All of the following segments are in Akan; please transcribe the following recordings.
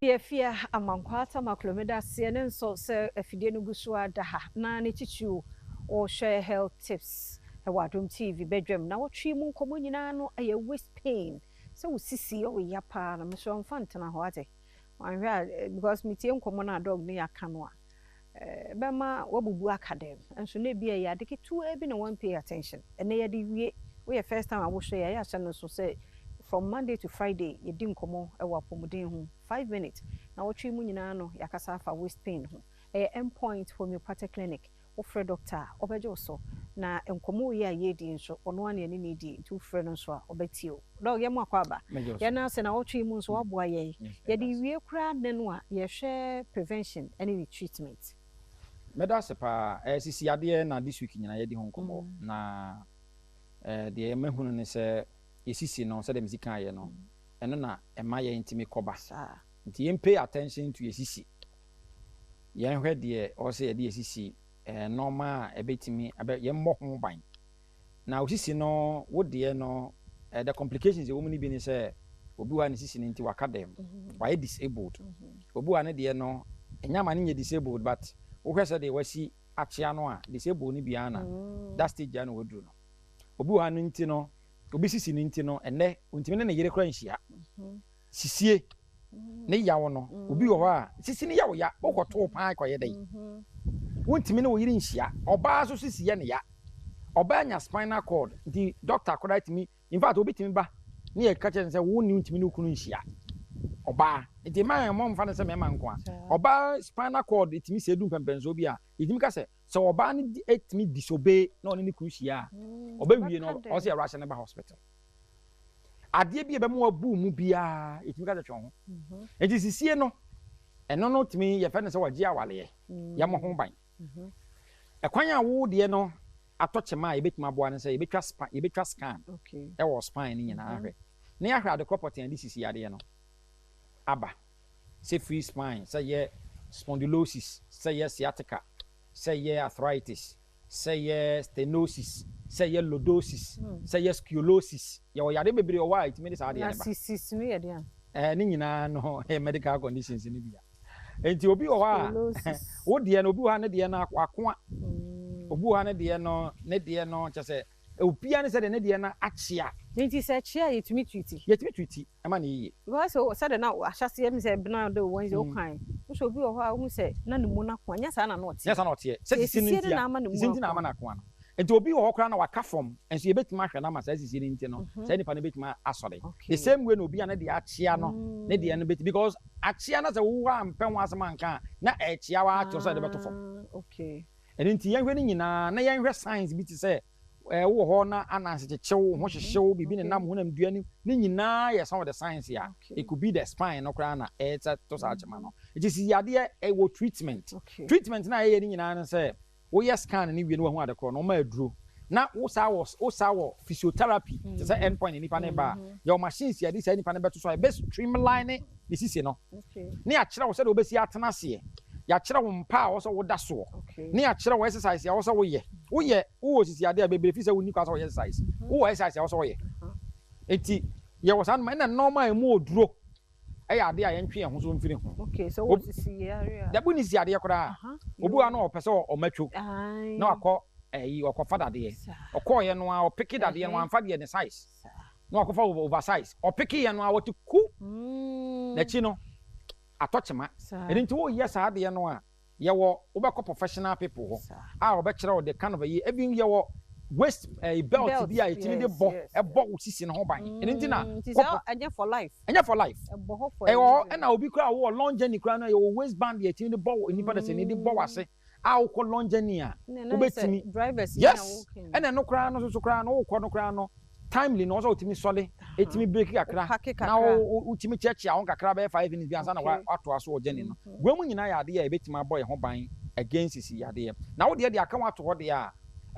Yɛafia Amankwaa Tamaklo meda aseɛ ne nso sɛ afidie no gu so ara da ha na ne titiriw wohwɛ health tips wɔ Adom TV badwam na wɔtwe mu nkɔmmɔ nyinaa no ɛyɛ waist pain sɛ wo sisi yɛ wo ya paa no mesrɛ wo mfa ntena hɔ ate wanhwɛ a because metie nkɔmmɔ no a dog no yɛaka no a ɛbɛma wabubu aka dɛm nso na ebi ɛyɛ ade ketewa bi na wan pay attention. Ɛnɛ yɛde wie. Woyɛ first time a wohwɛ yɛ a, yɛ ahyɛ no nso sɛ from Monday to Friday yɛdi nkɔmmɔ wɔ apɔmuden ho 5 minutes na wɔtwe mu nyinaa no yɛakasa afa waist pain ho. Ɛyɛ Endpoint Homeopathic Clinic. Wofrɛ doctor a, ɔbɛgye wo so na nkɔmmɔ yi a yɛredi nso ɔno ara ne ɛne ne di, nti wofrɛ no nso a ɔbɛtie o. Doc, yɛn mu akɔ aba. Yɛn ase na wɔtwe mu nso waboa yɛn. Yɛde wie koraa nnɛ no a yɛhwɛ prevention ne ne treatment. Mɛda ase paa. Sisi adeɛ na this week nyinaa yɛdi ho nkɔmmɔ na deɛ yɛmahunu ne sɛ yɛsisi no, sɛdeɛ mesi kaeɛ no, ɛno na ɛma yɛn ntumi kɔba, nti yɛn pay attention to yɛsisi. Yɛnhwɛ deɛ ɔwɔ sɛ yɛde yɛsisi nneɛma a ɛbɛtumi ɛbɛ yɛmmɔ ho ban na osisi no. Wo deɛ no, the complications ɛwɔ mu no bi ne sɛ obi wɔ ha ne sisi no nti waka dɛm, wayɛ disabled. Obi wɔ ha ne deɛ no ɛnyɛ ama ne nyɛ disabled, but wohwɛ sɛ deɛ wasi akyea no a, disabled no biara na that stage a na waduru no. Obi wɔ ha no nti no, obi sisi no nti no, ɛnɛ ontumi ne ne yere kora nhyia. Sisie ne yaw no, obi wɔ hɔ a sisi ne yaw ya wokɔtoo paa kɔyɛ dɛ wontumi ne wo yere nhyia. Ɔbaa nso sisi yɛ ne ya, ɔbaa nya spinal cord nti doctor koraa tumi, in fact, obi tumi ba ne yɛ ka kyerɛ sɛ wo ne ntumi ne wo kunu nhyia. Ɔbaa nti mmaa yɛn mɔ nfa ne sɛ mmarima nko a, ɔbaa spinal cord tumi sɛ edu mpɛmpɛnsoɔ bi a yɛtumi ka sɛ ɔbaa no etumi disobey na ɔne ne kunu hyia a, ɔbɛwie no ɔsɛ yɛ rush ne ba hospital. Adeɛ bi a ɛbɛma wabu mu biara yɛtumi ka sɛ twɛn ho. Nti sisie no, ɛno no tumi yɛfɛ no sɛ wɔgye awaleɛ, yɛmmɔ ho ban. Ɛkwan a wo deɛ no atɔ kyema a yɛbɛtumi aboa no sɛ yɛbɛtwa spa, yɛbɛtwa scan ɛwɔ spine no nyinaa hwɛ na yɛahwɛ ade korɔ pɔtɛn de sisi adeɛ no aba, sɛ free spine, sɛ yɛ spondylosis, sɛ yɛ sciatica, sɛ yɛ arthritis, sɛ yɛ stenosis, sɛ yɛ lordosis, sɛ yɛ scoliosis. Yɛwɔ yare bebree wɔ hɔ a ɛtumi de saa adeɛ na no ba. Sisis no yɛ deɛ? Ne nyinaa no ɛyɛ medical conditions no bia. Nti obi wɔ hɔ a Scoliosis. Wo deɛ no, obi wɔ hɔ a ne deɛ no akoa, obi wɔ hɔ a ne deɛ no kyɛ sɛ obiara ne sɛ deɛ ne deɛ no akyea. Nti sɛ kyea a, yɛtumi treat? Yɛtumi treat ɛma ne yie. Because sɛde na ahyɛseɛ mi sɛ bena de wɔn sɛ wokan wosɛ obi wɔ hɔ a wohu sɛ na ne mu no akoa, nyɛ saa na na ɔteɛ. Nyɛ saa na ɔteɛ sɛ sisi no Sisie nti no na ama ne a mu sisi nti na ama akoa. No akoa no nti obi wɔ hɔ koraa na waka fam nso yɛbɛtumi ahwɛ no ama saa sisi no nti no saa nipa no bɛtumi asɔre the same way na obi a ne deɛ akyea no ne deɛ no bɛtumi, because akyea no sɛ wowɔ ampɛ ho asɛm anka a na ɛkyea wa akyerɛ sɛ ɛde bɛto fam. Ɛno nti yɛnhwɛ no nyinaa na yɛnhwɛ signs bi te sɛ wowɔ hɔ na ananse kyekyew ho hyehyew biribi ne nam honam dua no ne nyinaa yɛ some of the signs a it could be the spine no koraa na ɛsɛ to saa kyema no. Nti si yadeɛ ɛwɔ treatment. Treatment na ɛyɛ ne nyinaa no sɛ woyɛ scan ne wie no, wahu ade korɔ no, ɔma aduro na wo saa wɔ physiotherapy te sɛ end point nipa ne ba a yɛwɔ machines yɛde saa nipa no bɛto so a yɛbɛ streamline ne sisi no ne yɛakyerɛ wo sɛdeɛ wobɛsi atena aseɛ, yɛakyerɛ wo mpa a wɔ sɛ woda soɔ ne yɛakyerɛ wo exercise a wɔ sɛ woyɛ. Wowɔ sisi adeɛ a bebree fi sɛ wonni kwa sɛ wɔyɛ exercise, wowɔ exercise a wɔ sɛ wɔyɛ. Nti yɛwɔ saa noma ɛna nneɛma a emu oduro ɛyɛ adeɛ a yɛntwe yɛn ho so mfiri ho. Okay, so wɔ sisi yare a Dabi, ne sisi adeɛ koraa, obi wɔ ha na ɔpɛ sɛ ɔmatwo na wakɔ ɛyi ɔkɔfa dadeɛ, ɔkɔɔyɛ no a ɔpick dadeɛ no amfa deɛ ne size na wakɔfa over size. Ɔpick yɛ no a wɔte ku n'akyi no atɔ kyema. Ɛno nti woyɛ saa adeɛ no a yɛwɔ wobɛkɔ professional people hɔ a wɔbɛkyerɛ wo the kind of ɛyi. Ebi yɛwɔ waist belt bi a yɛtumi de bɔ ɛbɔ wo sisi no ho ban. Ɛno nti na Nti sɛ ɛnyɛ for life? Ɛnyɛ for life. Ɛbɔ hɔ for ɛwɔ hɔ. Ɛna obi koraa wɔ long journey koraa no, yɛwɔ waist band yɛtumi de bɔ nipa de sɛ ne de bɔ w'ase a wokɔ long journey a wobɛtumi. Drivers. Yes, ɛna ɛno koraa no soso koraa no wokɔ no koraa no timely na ɔsɛ wotumi sɔle etumi break kakra na wotumi kyerɛkyerɛ ho kakra bɛyɛ 5 minutes bi ansa na watoa so wɔ journey no. Wɔn mu nyinaa yɛ adeɛ a yɛbɛtumi abɔ yɛn ho ban against sisi yadeɛ. Na wodeɛ de aka ho ato hɔ deɛ a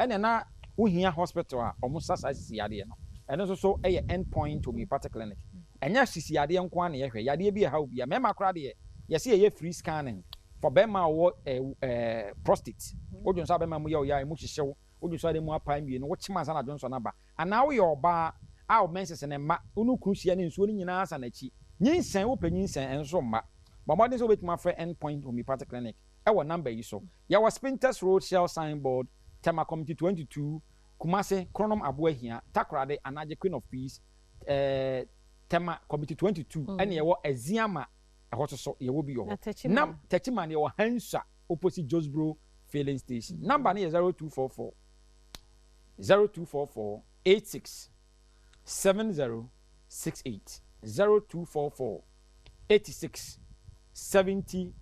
ɛna na wohia hospital a wɔn sa saa sisi yadeɛ no. Ɛno nso so yɛ End Point Homeopathic Clinic. Ɛnyɛ sisi yadeɛ nko ara na yɛhwɛ, yadeɛ bi ɛha obi a mmarima koraa deɛ yɛsi yɛyɛ free scanning for bɛrima a ɔwɔ ɛɛ ɛɛ prostate. Wodwo nso a bɛrima mu yɛ ɔyɛ a emu hyehyew, wodwo nso a emu apae mmienu, wokyema ansa na adwo nso n'aba, anaa woyɛ ɔbaa a wo menses ne mma, wo ne kunu hyia ne nsuo no nyinaa sa n'akyi, nyinsɛn, wopɛ nyinsɛn nso mma. Bɔ mmɔden sɛ wobɛtumi afrɛ End Point Homeopathic Clinic wɔ number yi so. Yɛwɔ Spintex Road Shell Sign Board, Tema Committee 22, Kumasi, Kronom Aboahia, Takoradi, Anagye Queen of Peace, eh, Tema Committee 22, ɛne yɛwɔ Aziama, ɛhɔ nso so yɛwɔ bi wɔ Na hɔ. Techiman? Nam Techiman yɛwɔ Hansua opposite Josbro Filling Station. Number no yɛ 0244 0244 86 70 68 0244 86 70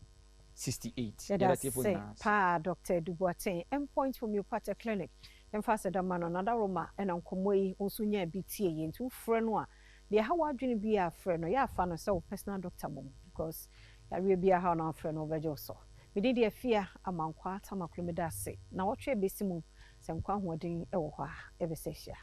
68. Yɛda Yɛda atiefo ase nyinaa ase. paa Dr. Edu Boateng, Endpoint Homeopathic Clinic. Yɛmfa aseda mma no, Nadaroma ɛna nkɔmmɔ yi wo nso nyaa bi tie yɛ. Nti wofrɛ no a, deɛ ɛha w'adwene biara frɛ no, yɛ afa no sɛ wo personal doctor mmom because yareɛ biara ha no afrɛ no wobɛgye wo so. Mede deɛ Afia Amankwaa Tamaklo, meda ase. Na wɔtwe bɛsi mu sɛ nkwa ahoɔden ɛwɔ hɔ a, ɛbɛsɛ hyia.